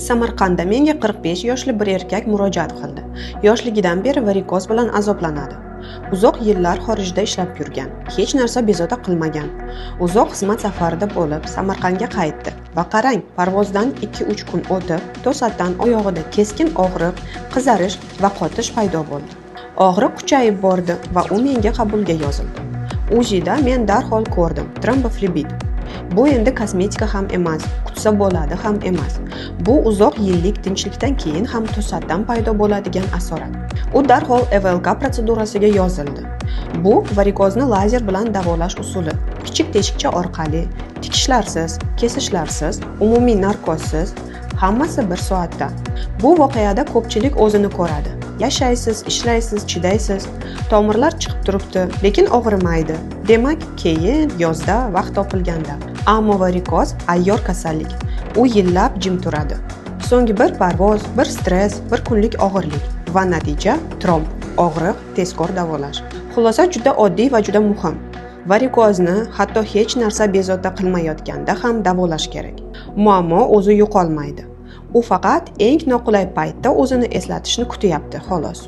Samarqandda menga 45 yoshli bir erkak murojaat qildi. Yoshligidan beri varikoz bilan azoblanadi. Uzoq yillar xorijda ishlab yurgan, hech narsa bezovta qilmagan. Uzoq xizmat safarida bo'lib, Samarqandga qaytdi va qarang, parvozdan 2-3 kun o'tib, to'satdan oyog'ida keskin og'riq, qizarish va qotish paydo bo'ldi. Og'riq kuchayib bordi va u menga qabulga yozildi. UZIda men darhol ko'rdim: tromboflebit. Bu endi kosmetika ham emas, kutsa bo'ladi ham emas. Bu uzoq yillik tinchlikdan keyin ham to'satdan paydo bo'ladigan asorat. U darhol EVLK protsedurasiga yozildi. Bu varikozni lazer bilan davolash usuli. Kichik teshikcha orqali, tikishlarsiz, kesishlarsiz, umumiy narkozsiz, hammasi bir soatda. Bu voqeada ko'pchilik o'zini ko'radi. Yashaysiz, ishlaysiz, chidaysiz. Tomirlar chiqib turibdi, lekin og'rimaydi. Demak, keyin yozda vaqt topilganda. Ammo varikoz ayyor kasallik. U yillab jim turadi. So'nggi bir parvoz, bir stress, bir kunlik og'irlik va natija: tromb, og'riq, tezkor davolash. Xulosa juda oddiy va juda muhim. Varikozni hatto hech narsa bezovta qilmayotganda ham davolash kerak. Muammo o'zi yo'qolmaydi. U faqat eng noqulay paytda o'zini eslatishni kutyapti, xolos.